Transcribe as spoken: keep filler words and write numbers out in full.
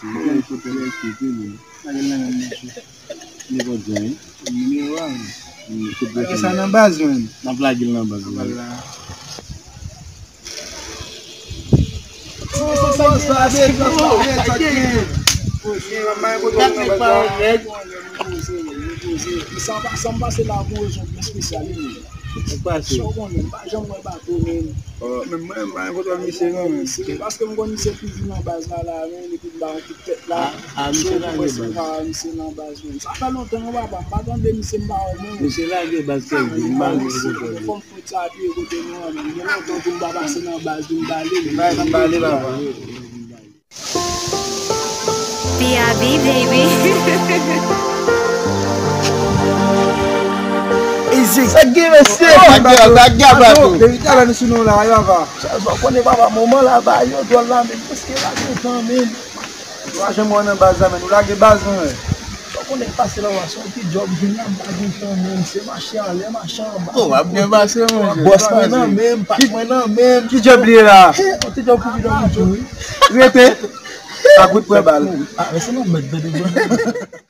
Li gen kote l ekri tou, li. Lage l nan men m, mesye. Li konn jan, wi. Nimewo a, men. Lage sa nan baz, men. N ap lage l nan baz, men. Sa m pase la pou rezon byen espesyal, wi. Sa w konnen, m pa janm wè bato, men. Oh, men mwen, m pa gen kontwòl misye, non, men. Se paske m konn misye toujou nan baz la, la, men, epi m ba yon kout tèt la. Ah, ah, misye lage baz. Misye nan baz, men. Sa fè lontan, non, papa, m pa tande misye, m pa wè, men. Misye lage baz, kèk jou, m pa gen kontwòl. Fò m fout sa pye kote nou an, men. Gen lontan tou m pa pase nan baz, vin bale. Baz, vin bale, papa. P I B, baby. Easy. Sa gen, mesye? Sa gen, sa gen, papa. Depi talè nou sou nou la, wi, papa. Sa, sa konnen, papa, moman la, ba yo dwòl la, men, prèske la, kontan, men. Ou pa janm wè nan baz la, men. Ou lage baz, non, men. Sa konnen k pase la, wa, se yon ti djòb, vin la, m pa gen tan, men. Se mache anlè, mache anba. Oh, w ap byen pase, monchè. Bòs mwen nan men m, pat mwen nan men m. Ki djòb li ye la? He, yon ti djòb pou bidon, wi. Rete. Pa gout pran bal. Ah, men se nan mèt, tande, bro.